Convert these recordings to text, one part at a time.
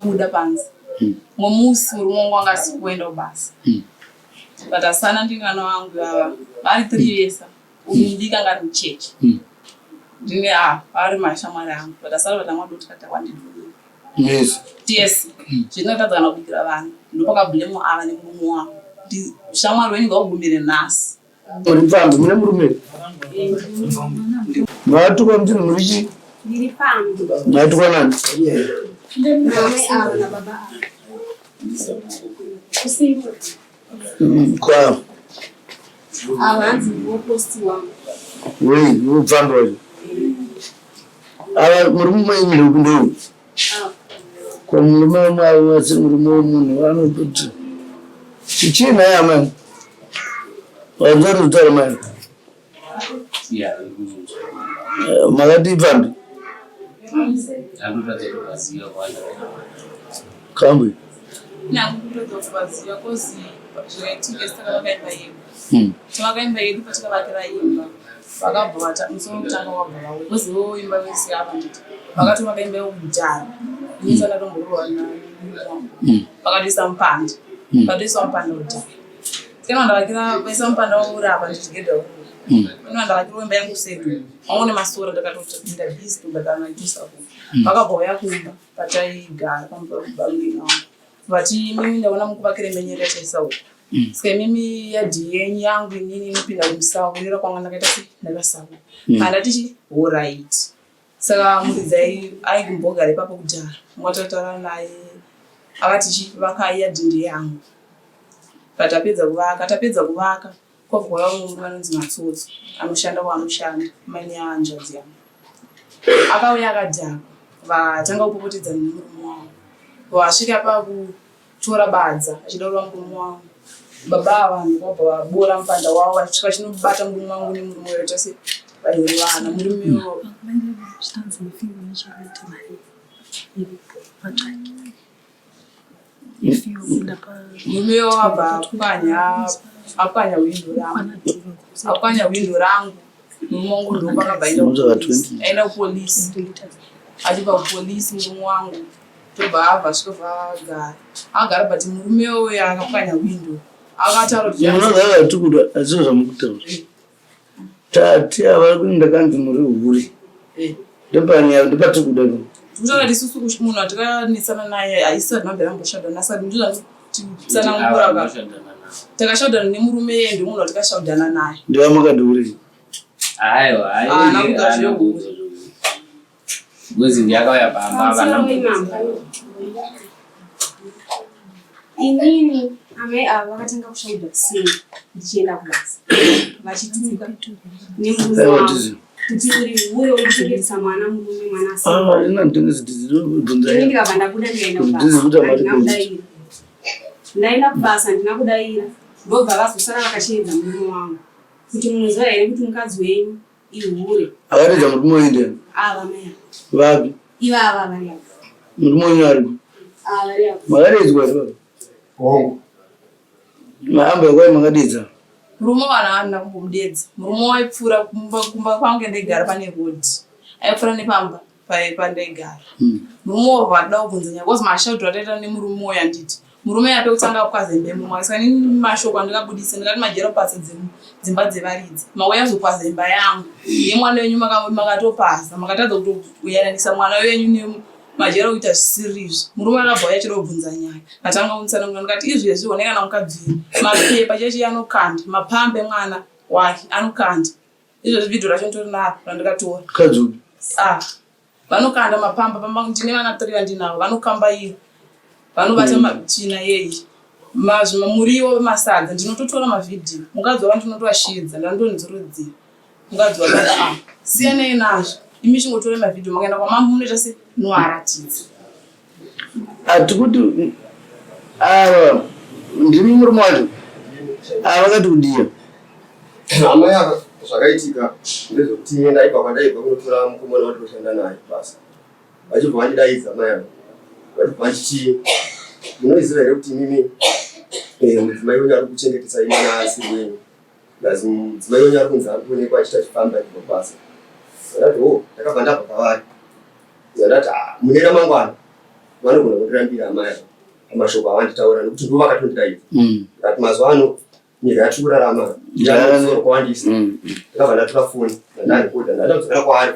Buda panze. Mumwe musi murume wangu anga asiri kuenda kubasa. But asana ndini vana vangu ava vari 3 years. Uyu mudiki anga ari muchechi. Ndine ah vari mashamwari angu. But asara vatanga doti katawandidini. Yes. Zvinotadza kana kubikira vanhu. Ndopakablame ava nemurume wangu. Kuti shamwari wenyu ngaugumire nhasi. Muri pfambi, mune murume? Matukwa muti muri chii? Ndiri pambi. Matukwa nani? Namai ava nababa ava. Usiku. Kwa Ava hanzi ndivoposti wangu. Wei, upfambi wacho. Ava murume wenyu ndeu. Ava. Ko murume wemwari asiri murume wemunhu anototi chichii nhai amai? Wanzwa kutaura mai? Makadii pfambi? Kambwe. Nangu kutodza kuvaziva 'cause zvakaitika isi takavaka imba yedu. Tavaka imba yedu, patakavakira imba vakabva vata musi wekutanga wabva vauya 'cause ivo imba vese ava nditi vakatovaka imba yekudhara inisa ndatomborohwa wangu vakatoisa mupanda. Vakatoisa mupanda kudhara kana ndavakira vaisa mupanda wauri apa ndichigedha uri ino ndavakira imba yangu sedu wangu nemasora. Ndakatopinda busy kubhadhara majusa. Vakabva vauya kumba pataigara pamubamudini wangu vati, "Imimi ndaona mukuvakira imba yenyu yakatarisa uku, saka imimi yadhi yenyu yangu inini inopinda kumusaurira kwanga ndakaita se ndakasaura." Andati chi alright. Saka muridzi aikumbogara ipapo kudhara mwatataura naye akati chi vakai yadhi ndeyangu. Patapedza kuvaka, tapedza kuvaka, kwabva kwauya mumwe murume anonzi Matsotso anoshanda kwaanoshanda maine hanzvadzi yangu. Akauya akadhakwa, vatanga kupopotedzana nemurume wangu. Vasvika pakutora badza achida kurova murume wangu, baba ava vanhu vabva vabora mupanda wavo vachisvika vachinobata murume wangu nemurume uyo vaita se vairovana murume uyo. Zvitanzi mufimu yechakaita mari iripo patsvaki if you Murume uyo abva apwanya windo rangu, apwanya windo rangu. Murume wangu ndopakabva aenda kupolisi. Achibva kupolisi murume wangu tobva abva asvikobva agara agara, but murume uyo akapwanya windo akataura kuti Munogara tikuda asio zvamukutaura. Tati ava ndakanzi muri huri. Ndopanyaya ndopatikuda. Kutaura isusu munhu atakanesana naye haisi atinobvira amboshadana saka ndozvatitsanangura ka takashaudana nemurume iye ndomunhu watikashaudana naye. Ndivamakati huri. Aiwa. Haana kuita zvehure. Ngozi ndiyakauya pamba. Pamusoro imamba. Inini amai ava vakatanga kushaudha kuseni ndichienda kubasa vachituka nemurume Aiwa wavo tizi. kuti uri hure uri kuchengetesa mwana murume mwana asina. Ah, ina ndinezi Ini bvunza. ndikabva ndabuda ndikaenda Ndizi kubasa kuti amari handina kudaira. Ndaenda kubasa handina kudaira, ndobva vazosara vakasheedza murume wangu kuti munoziva here kuti mukadzi wenyu ihure. Akaredza murume wenyu ndiani? Ava mai ava. Vapi? Ivava vari ava. Murume wenyu aripo. Ava vari ava. Makaredzwa here baba? Hongu. Maamba kwai makadedza. Murume wanhu haana kumbomudedza. Murume waipfuura kumba kwangu ndaigara pane road, aipfuura nepamba pandaigara. Murume wobva atoda kubvunza nyaya because mashaudhiro ataita nemurume uyu handiti murume ape kutanga kukazembe mumwe. Saka inini mashoko andikabudisa ndikati majera kupasa dzimba dzevaridzi, mauya kuzopaza imba yangu yemwana wenyu, makatopaza makatadza kutoyananisa mwana wenyu nemajera kuita zvisirizvo. Murume akabva uya achida kubvunza nyaya, atanga kunditsanangura ndikati izvezvi one kana mukadzi wenyu mapepa chechi anokanda mapambe mwana wake anokanda izvezvi vhidhio racho nditori naro randikatora. Mukadzi upi? Ah, vanokanda mapamba pamba ndine vana three vandinavo vanokambaira vanobata matsvina yeyi mazvimuriwo masadza. Ndinototora mavhidhiyo mukadzi wava ndinotovashedza ndandonidzurudzira mukadzi wava ah siyanai nazvo imi chingotore mavhidhiyo makaenda kwamambo munoita se noaratidza. Hatikuti ava ndimi murume wacho ava vakati kudiya. Amai ava, zvakaitika ndezvekuti ndaibva kwandaibva kunotora mukomana wandinoshanda naye basa. Vachibva vandidaidza mai ava vachibva vachiti, "Munoziva here kuti imimi mudzimai wenyu ari kuchengetesai mwana asiri wenyu? Ngazi mudzimai wenyu ari kunzi ari kuonekwa achiita chifamba achibva kubasa." Ndati, "O." Ndakabva ndabva pavari ndati, "Ah, mune ramangwana." Vanogona kundirambira amai ava pamashoko avanditaura nekuti ndivo vakatondidaidza. Ndikati mazuva ano nyika yatiri kurarama yamusoro kwawandisa. Ndakabva ndatora foni ndandarekodha ndada kudzokera kwaari.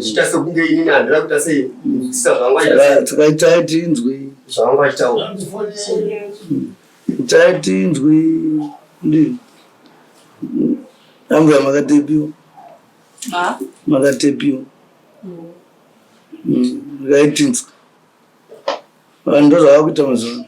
Chiita sekunge inini handina kuita sei kunzwisisa zvavangu vachiita sei. Takaita tinzwi. Zvavangu vachitaura. Itai tinzwi ndi ambuya makatepiwa. Makatepiwa. Ngaitinzwe. Vanhu ndozvavakuita mazuva ano.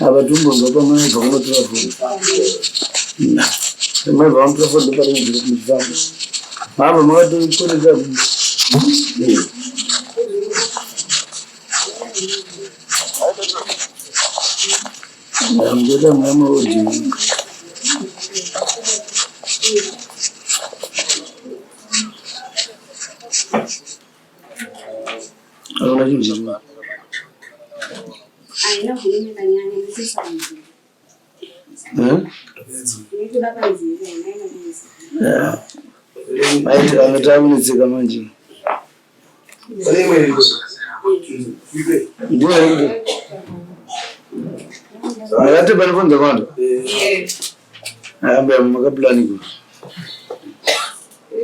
Apa tombonzwa pamaibva kunotora foni. Maibva kunotora foni ndoparinzira kumufamba. Mava makatokoneka. Ngoda mama odi. Akuna chinhu chirimo. Haina volume yakanyanya inotoisa panzeve. Eh? Inotoda panzeve haina inonetsa. Mai tikanga takunetseka manje. Ndiyo here kuti makati pane foni dzakawanda? Ambuya makapulani ku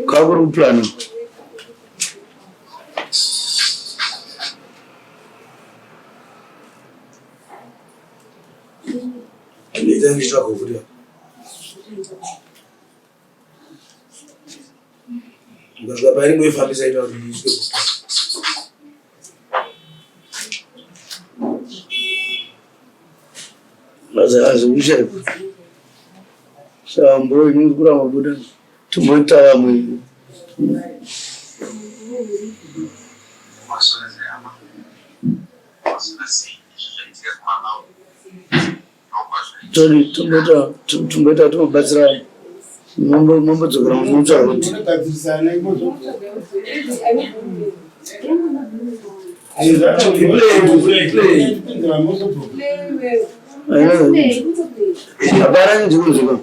kakuri kuplana. Ukasvika pairi moifambisa ita kuti isvike. Basa hazvikushaikwa. Saka mbo ini kuramba buda timboita vamwe. Todi tomboita tomboita tombobatsira mambo mambodzokera munotsvaga kuti hapana chinhu kunzwikwa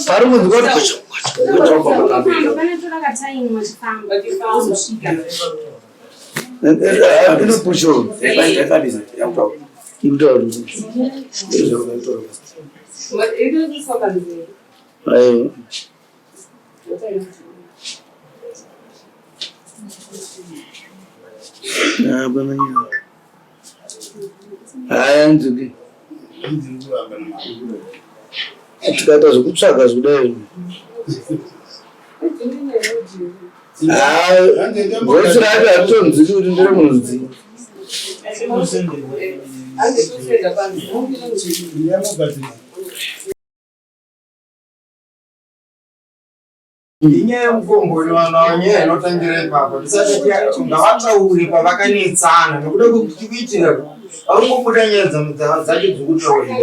pari kunzwikwa kuti Panotora kataimu vachifamba vozosvika. Inopusha ikutaura. Aiwa. Hapana nyaya. Haya nziki. Tikaita zvekutsvaga zvekudai. Voice racho haritonzwiki kuti ndere munhu. Inyaya yemukomboni vanhu ava nyaya inotangira ipapo tisati ngavataure pavakanetsana nekuda kwekuti kuitira vari kungobuda nyaya dzacho dzekutaurira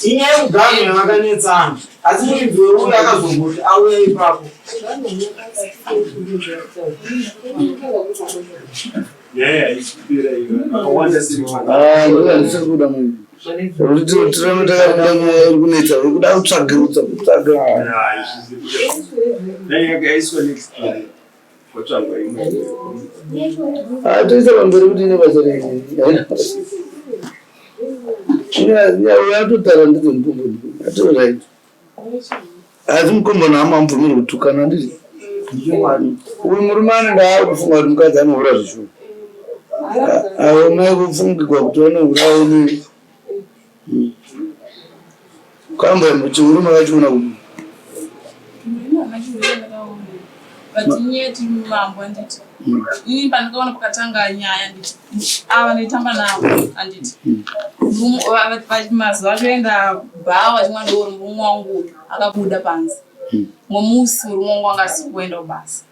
inyaya yemuganho yavakanetsana asi muridzi weuyu akazomboti auya ipapo. Ah, kuda munhu tirambe takabuda nyaya iri kunetsa uri kuda kutsvagirudza kutsvaga Ah, toisa pamberi kuti ine basa rei yatotara ndidzo mukomboni atoright asi mukomboni hamamubvumiri kutukana handiti uyu murume anenge akufunga kuti mukadzi anohura zvishuwa aone kufungigwa kuti anohura aone kamba chihuri makachiona kupi But inyaya timambo handiti ini pandakaona pakatanga nyaya handiti ava ndaitamba navo handiti mazuva atoenda bhawa chimwa doro murume wangu uyu akabuda panze mumwe musi murume wangu anga asiri kuenda kubasa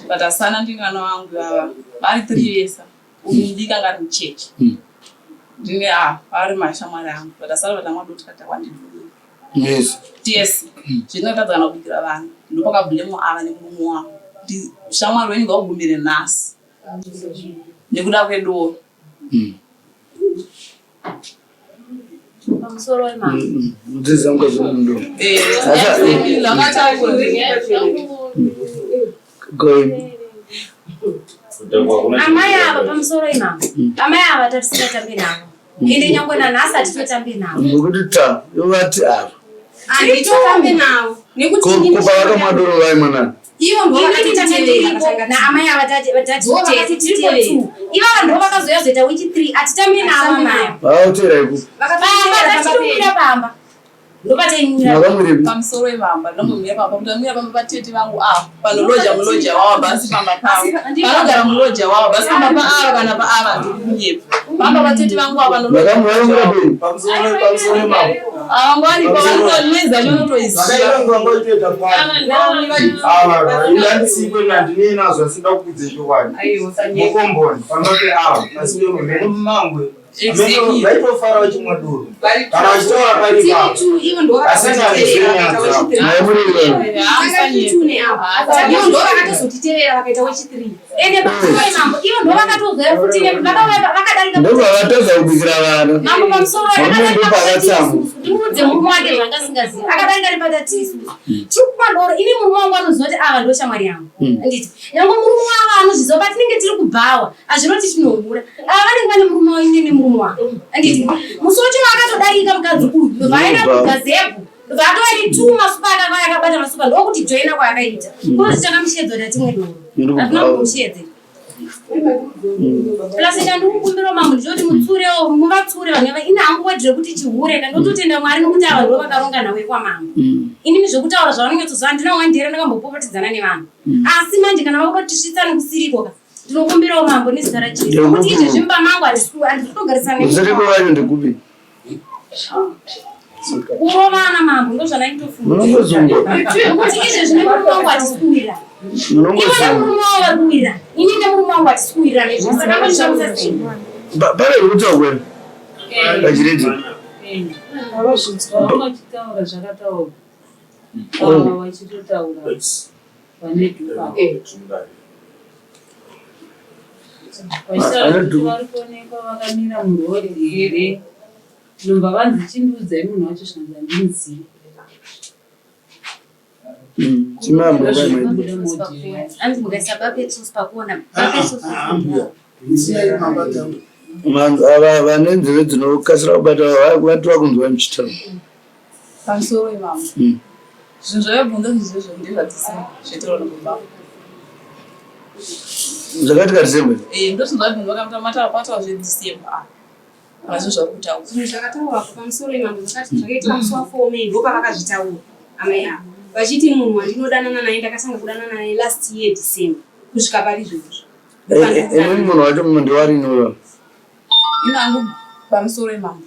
but asana ndini vana vangu ava vari 3 years. Uyu mudiki anga ari mucheche. Ndine a ari mashamwari angu but asara vatamwa doro tikati wandidii. Yes. Tese. Zvinotadza kana kubikira vanhu. Ndopakablame ava nemurume wangu. Kuti shamwari wenyu ngaugumire nhasi. Nekuda kwedoro. Pamusoro wemama. Mudzidzi wangu azomundoro. Eh, ndakataura. Going. Amai ava pamusoro imama. Amai ava tatisingatambi navo. Ende nyangwe nanhasi hatitotambi navo. Ngokuti ta yovati ava. Handitotambi navo. Nekuti inini Kupa vakamwa doro vaimwa nani? ivo ndo Inini tanga tiripo vakatitevera. naamai ava tati tati Ndo vakatitevera. tiripo two. Ivava ndo vakazouya zoita wechi 3 hatitambi navo amai. Vautera iku. Pamba tatitomira pamba. Ndopataimira. Makamwirepi? Pamusoro wemamba ndinombomira pamba kuti ndamira pamba patete vangu ava panoloja muloja wavo basi pamba pavo panogara muloja wavo basi pamba paava kana paava ndikunyepa pamba patete vangu ava panoloja Makamwira bei? Pamusoro pamusoro mambo. ava ngwaripo vanotonoiza chonotoiziva Zvakaita ngoitoita pano. Ava indandisikwe nandinei nazvo asida kukudze chokwadi. Mukomboni panope ava asi mene mumangwe. Exactly. Vaitofara vachimwa doro. Kana vachitaura pari Tiri pavo. two ivo ndo Asi vakatitevera vakaita wechi three. Maimurira. Tanga tiri two neavo. Ivo ndo vakatozotitevera vakaita wechi three. Ende pamusoro wemambo ivo ndo vakatozouya futi ne- vakauya vakadarika Ndopavatoza kubikira vana. mambo pamusoro Varume ndopakatsamwa. ndimuudze murume wake zvanga asingazivi akadarika nepatati isusu tiri doro ini murume wangu anoziva kuti ava ndo shamwari yangu anditi nyange murume wavo anozviziva patinenge tiri kubhawa hazvinoti tinohura ava vanenge vane murume wavo inini nemurume wangu anditi musi wacho akatodarika mukadzi uyu ndobva aenda kugazebhu ndobva atova netu masupa akakauya akabata masupa ndokuti joina kwaakaita kunoti takamushedza kuti atimwe doro hatina kumushedzera plus chandikukumbira mambo ndechoti mutsurewo muvatsure vanhu ava ini hangu wedre kuti chihure ka ndototenda mwari nokuti ava ndo vakaronga nawe kwamambo inini zvekutaura zvavanonyatsoziva handina wandiyera ndakambopopotedzana nevanhu asi manje kana vakuda kutisvitsa nekusiriko ka ndinokumbirawo mambo nezita rajesu nokuti izvezvi mumba mangu handisi kutogarisana Usiriko vacho ndekupi? kurovana mambo ndozvandaitofunga Munongozungwa. nokuti izvezvi nemurume wangu hatisi kuwirirana ivo Munongozungwa. nemurume wavo vari kuwirirana ini nemurume wangu hatisi kuwirirana izvi saka ndozvishamisa sei Pane zvekutaura kwenu? Pachiredio. Vachitaura zvakataurwa. Ava vachitotaura vane dhupa. Vachitaura kuti vari kuonekwa vakamira murori here. Ndobva vanzi chindiudzai munhu wacho zvinonzi handimuzivi. Chimambo vai maidi. Kubuda muaudio yacho. Hanzi mukaisa bapetusi pakuona bapetusi. Siyai mamba dzangu. Vanhu ava vane nzeve dzinokasira kubata vati vakunzwa muchitaura. Pamusoro wemambo zvinhu zvavabvunza zvinhu izvozvo ndezvadhisemba zvetaura nababa. Zvakaitika December. Eh, ndozvinhu zvavabvunza vakaita mataura pataura zvedhisemba ah kana zvinhu zvari kutaura. Zvinhu zvakataurwa pamusoro imambo zvakati zvakaitika musi wa 4 May ndopavakazvitaura amai ava vachiti munhu wandinodanana naye ndakatanga kudanana naye last year December kusvika pari izvozvo. Inini munhu wacho ndiwarini uyo? Inangu pamusoro wemambo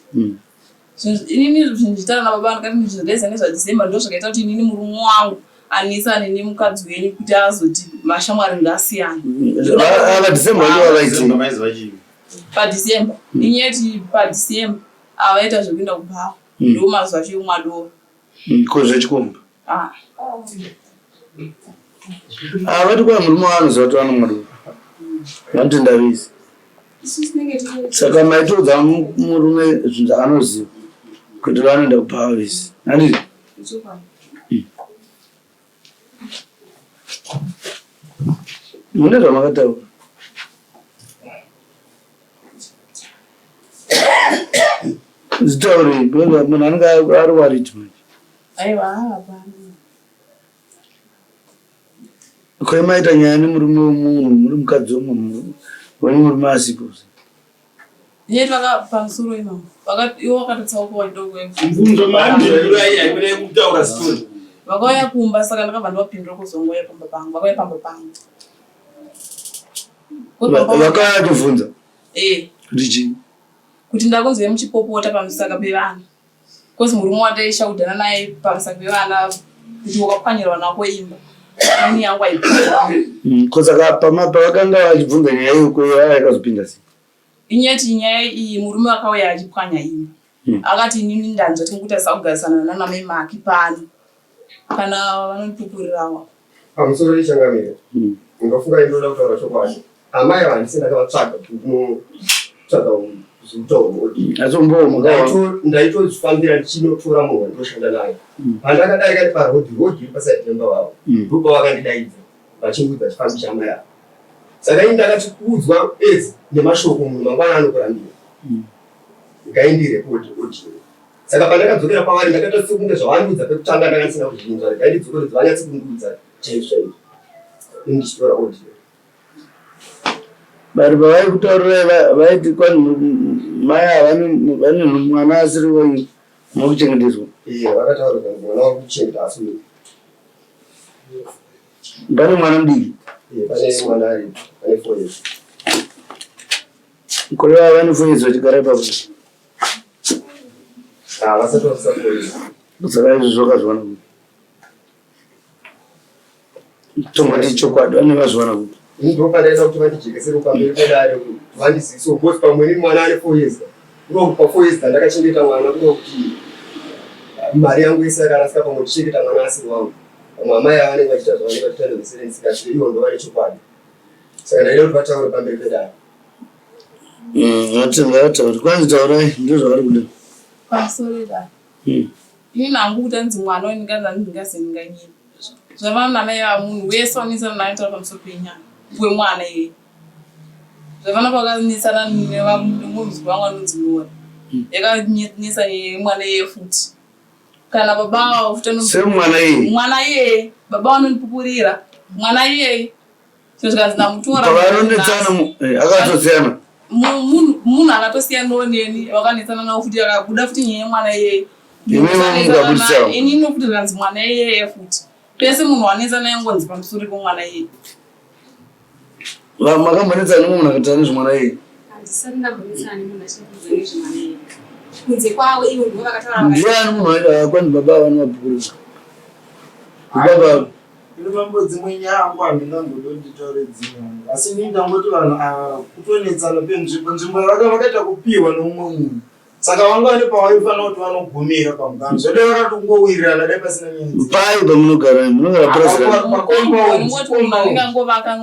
inini zvinhu zvitaura nababa ndikati ndizvodeza nezvadhisemba ndo zvakaita kuti inini murume wangu anisane nemukadzi wenyu kuti azoti mashamwari ngasiyane. Ava December vacho vavaitei? Padhisemba inyaya yekuti padhisemba avaita zvekuenda kubhawa ndo mazuva acho ekumwa doro. Ko zvechikomba? Ah. Ah, vati kwa murume wavo anoziva kuti vanomwa doro. Vanotenda vese. Isusu tinenge tiri Saka maitoudza murume zvinhu zvaanoziva kuti vanoenda kubhawa vese. Handiti? Chokwadi. Mune zvamakataura. Zvitaurei, because munhu anenge ari worried manje. Aiwa hapana. Ko maita nyaya nemurume wemunhu, muri mukadzi wemunhu, wenyu murume asipo. Iye vaka pamusoro imamo. Vaka iwo vakatotsauka waidoko. Mvunzo maandipindura iya imene kutaura story. Vakauya kumba saka ndakabva ndavapindura kuzongouya pamba pangu. Vakauya pamba pangu. Vakauya vachibvunza Eh, kuti chii? kuti ndakunzwe muchipopota pamusaka pevana. Kozi murume wandaishaudhana naye pamusaka pevana kuti wakapwanyira vana vako imba. Ini yangu aipwa. Ko saka pavakanga vachibvunza nyaya iyo ko yaya yakazopinda sei? Inyaya nyaya iyi murume akauya achipwanya imba. Akati inini ndanzwa tingutarisa kugarisana nana mai Maki pano. Kana vanondipupurirawo. Pamusoro yechangamire. Ndinofunga ndinoda kutaura chokwadi. Amai ava handisi ndakavatsvaga kuti ndinotsvaga zvekutaurwa. Asi umbowo makawa. Ndaitozvifambira ndichinotora munhu wandinoshanda naye. Pandakadarika neparodhi, rodhi iri pasaidhi pemba vavo. Ndopavakandidaidza vachindiudza chifambi chaamai ava. Saka ini ndakati kuudzwa bedzi nemashoko munhu mangwana anokurambira. Regai ndirekodi audio. Saka pandakadzokera kwavari ndakaita sekunge zvavandiudza pekutanga ndanga ndisina kuzvinzwa. Regai ndidzokeredze vanyatse kundiudza chaizvo chaizvo. Ini ndichitora audio. Bari pavaikutaurirai vaiti kwani mai ava vane mwana asiri wenyu muri kuchengetedzwa. Iye vakataura kuti mwana wari kuchengeta asi uyu. Pane mwana mudiki. Iye pane mwana ari ane 4 years. Kureva vane 4 years vachigara ipapo. Ah, vasati vasisa 4 years. Saka izvi zvakazviwana kupi? Tongoti chokwadi vane vazviwana kupi? Ini ndopandaida kuti vandijekesere pamberi pedare kuti vandizivise because pamweni mwana ane 4 years. Kureva kuti pa 4 years ndakachengeta mwana kureva kuti mari yangu yese yakarasika pamwe ndichengeta mwana asiri wangu. Pamwe amai ava vanenge vachiita zvavanenge vachiita nezveserenzi kasi ivo ndovane chokwadi. Saka ndaida kuti vataure pamberi pedare. Ngavataure. Kwanzi taurai ndozvavari kuda. Pamusoro pedare. Ini nangu kuti anzi mwana uyu ndinganzi ndingazi ndinganyima. Zvavana namai ava munhu wese wanetsana naye anotaura pamusoro penyaya wemwana iyeye. Zvavana pakanetsana nemumwe muzukuru wangu anonzi Nora. Yakanetsa yemwana iyeye futi. Kana baba avo futi anonzi Semwana iyeye. Mwana iyeye baba vanondipupurira mwana iyeye. So zvikanzi ndamutora. Pavanonetsana akatosiyana. Munhu akatosiyanawo neni vakanetsana nawo futi akabuda futi nyaya yemwana iyeye. Inini futi zvikanzi mwana iyeye futi. Pese munhu wanetsa naye ngonzi pamusoro pemwana iyeye. Makambonetsana nemumwe munhu akataura nezvemwana iyeye? Handisati ndambonetsana nemunhu achindibvunza nezvemwana iyeye. Kunze kwavo ivo ndivo vakataura. Ndiani munhu waida kwanzi baba vanovapupurira? Baba Ini mambo dzimwe nyaya hangu handingambodi nditaure dzimwe hangu asi ini ndangoti vanhu ava kutonetsana penzvimbo nzvimbo yavaka vakaita kupiwa neumwe munhu saka vanga vane pavaifanira kuti vanogumira pamuganhu zvodai vakatongowirirana dai pasina nyaya Pai pamunogara munogara purazi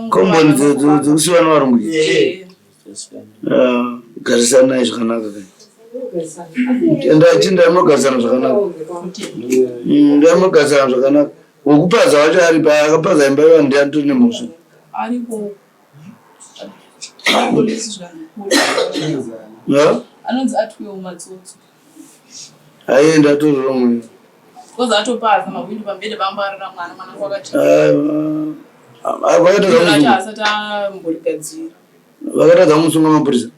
Komboni dzekusiwa nevarungu Ah, garisanai zvakanaka kai enda chinda munogarisana zvakanaka ndai munogarisana zvakanaka wekupaza wacho ari pa akapaza imba iva ndiani tori nemhosva Aripo. Polisi zvangu. Ya? Anonzi atwiwo matsotso. Aienda atori wrong. Because atopaza mahwindo pamberi pambarira mwana mwana kwakati. Vakatadza kumusunga. Asati amborigadzira. Vakatadza kumusunga mapurisa.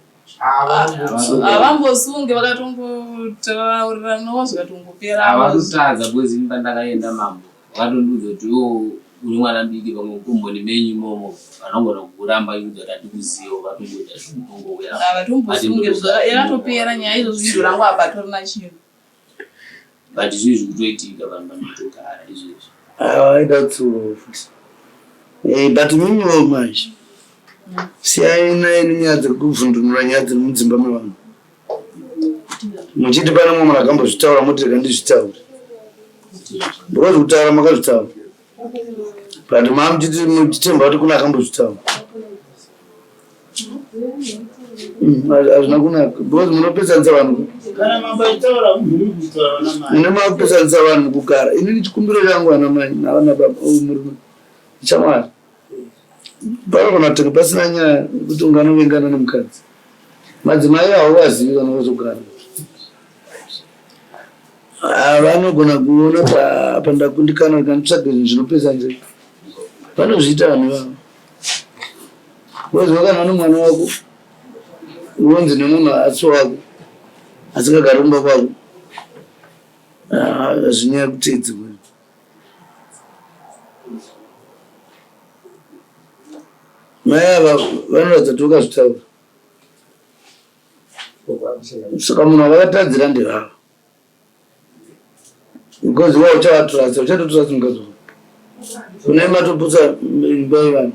Havambosunge vakatongotauriranwo zvikatongopera. Havakutadza because ini pandakaenda mambo vakatondiudza kuti iwo uri mwana mudiki pamwe mukomboni menyu imomo vanogona kukuramba iudza kuti hatikuziva ukatongoita zvekutongouya. Havatombosunge yakatopera nyaya izvozvo izvo rangu apa torina chinhu. But zvinhu zvikutoitika vanhu vanotogara izvezvi. Aida tsuro futi. Eh, but mimiwo manje siyai naye nenyaya dzekuvhundunura nyaya dziri mudzimba mevanhu muchiti pane mumwe munhu akambozvitaura moti rega ndizvitaure because kutaura makazvitaura but mamuchiti muchitemba kuti kune akambozvitaura hazvina kunaka because munopesanisa vanhu mune makupesanisa vanhu kugara inini chikumbiro changu ana mai navana baba oh, murume chamwari panogona kutenga pasina nyaya yekuti unganovengana nemukadzi madzimai hauvazivi kana vazogara ah, vanogona kuona pandakundikana kanditsvage zvinhu zvinopesanisa vanozviita vanhu ivavo Woziva kana une mwana wako wonzi nemunhu asi wako asingagari kumba kwako ah, zvinyaya kuteedzi mai ava vanoratidza kuti vakazvitaura saka munhu wavakatadzira ndevava Mukadzi wako uchavatrust, uchatotrust mukadzi wako. Une matoputsa imba yevanhu.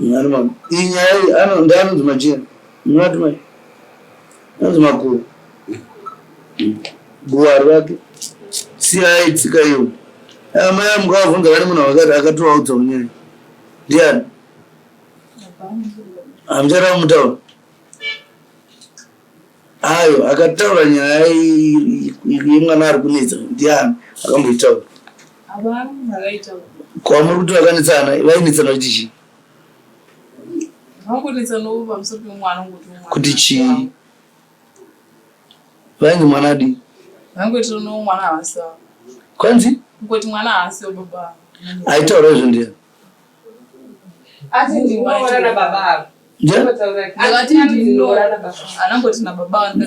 Iyi nyaya iyi ndeanonzi machena. Munati mai. Anonzi makuru. Guwari vake. Siyai tsika iyo. Amai amukavabvunza vane munhu wakati akatovaudza kunyaya. Ndiani? Hamuchada kumutaura. Ayo akataura nyaya yemwana ari kunetsa ndiani akamboitaura? Kwamuri kuti vakanetsana vainetsana kuti chii? Kuti chii? Vainzi mwana adii? Kwanzi? Aitaura izvo ndiani?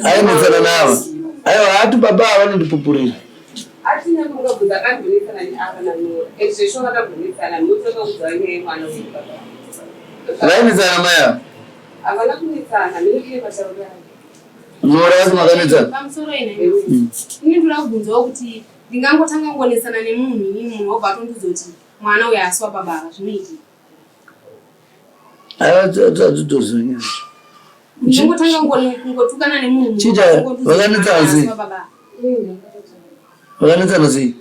Ainetsana navo. Aiwa haati baba ava vanondipupurira. Vainetsana mai ava. Nora asi makanetsana. Pamusoro ine. Ini ndoda kubvunzawo kuti ndingangotanga kungonetsana nemunhu inini munhu wobva atondiudza kuti Mwana uyo haasi wababa ava zvinoitika. Hatitoziva nyaya. Ndingotanga kungotukana nemunhu. Chita vakanetsana sei? Vakanetsana sei?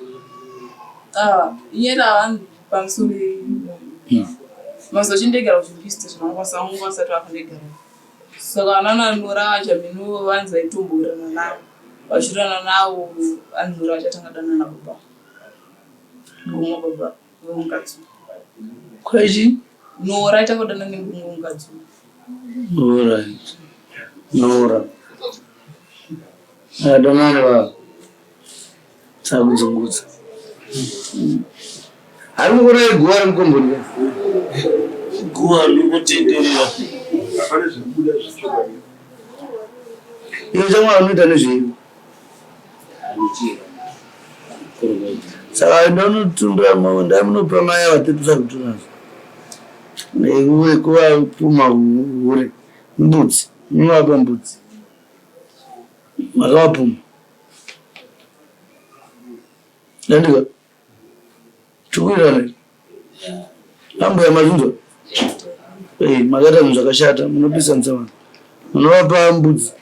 Ah, inyera vanhu pamusoro. Mazochindegera kuzvimbista zvinongwasa ngwasa twakundegera. Saka anana Nora vacho minu vanzi vaitombowirirana navo. Vachiwirirana navo anzi Nora vachatanga danana nababa. Ngumwa baba vemukadzi. Kwechi? Nora ichangodana nemumwe mukadzi. Alright. Nora. Adanani baba. Sakudzungudza. Hari kuona guva remukomboni. Guva riri kutenderera. Hapana zvekubuda zvechokwadi. Iyo chamwa unoita nezvei? Saka ndonotumba ndamunopa mai ava tepisa kutunazo kuvapuma hure mbudzi munovapa mbudzi makavapuma ndandika tikuirana ambuya mazvinzwa makaita zvinhu zvakashata munopisanisa vanhu munovapa mbudzi.